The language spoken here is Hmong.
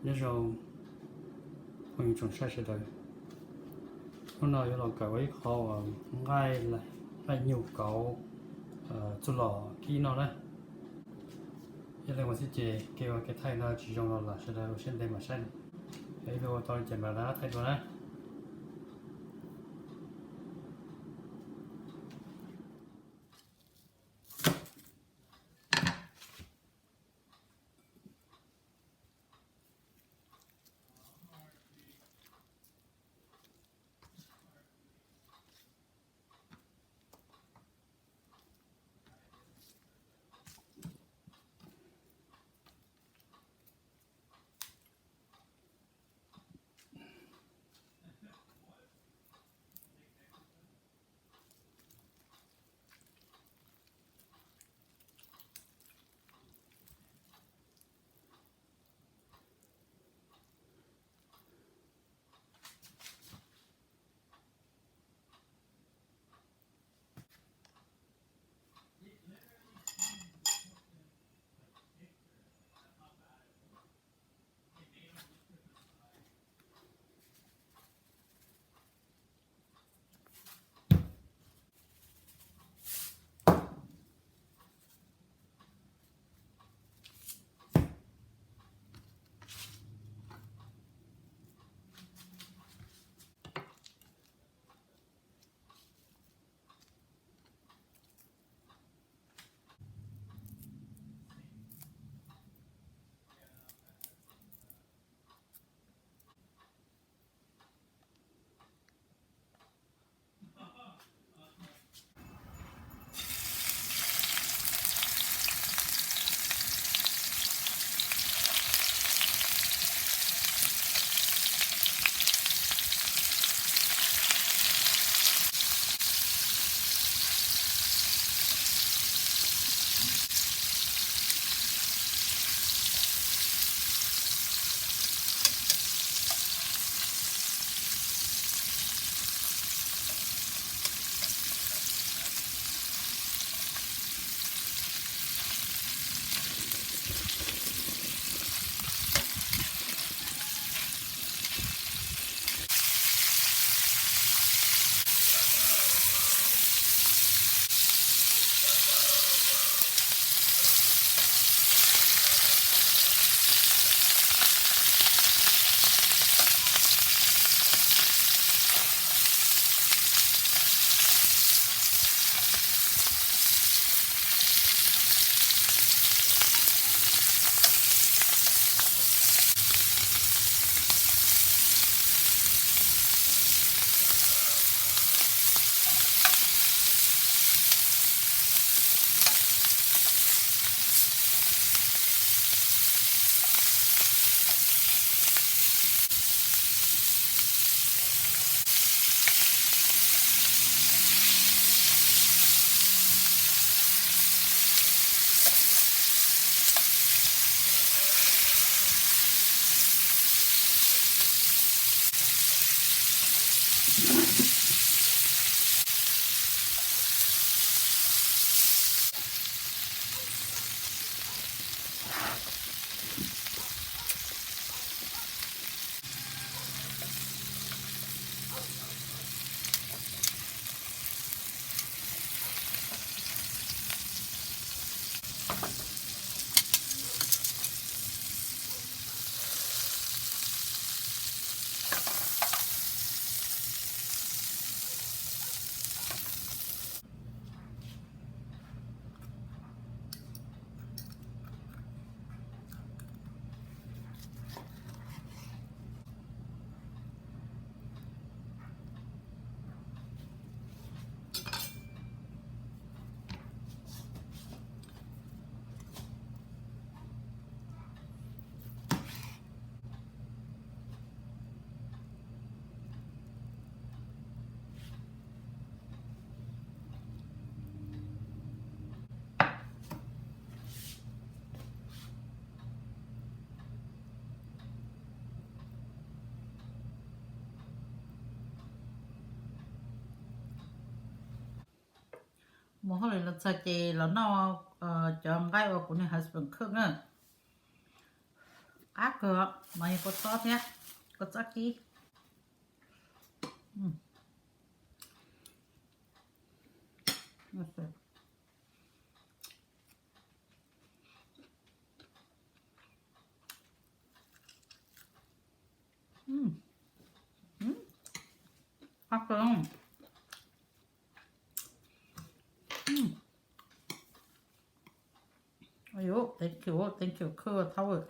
Nyob zoo phooj ywg tsoom saib sawv daws, hnub no yuav los kawm ua ib qho uas nqaij, nqaij nyuj kauv txuj lom kib no na. Yog li ua txhij ces kev ua kev thaij no tsis zoo los lam sawv daws ua siab ntev mam saib. Yog ib pliag ua tau li ces mam rov qab thaij dua na. Mus hauj lwm los txog ces los noj cov nqaij uas kuv niag husband cook na. Qab kawg, mas yog kua txob thiab, kua txob kib. Qab kawg. Thank you, thank you khwb thauj.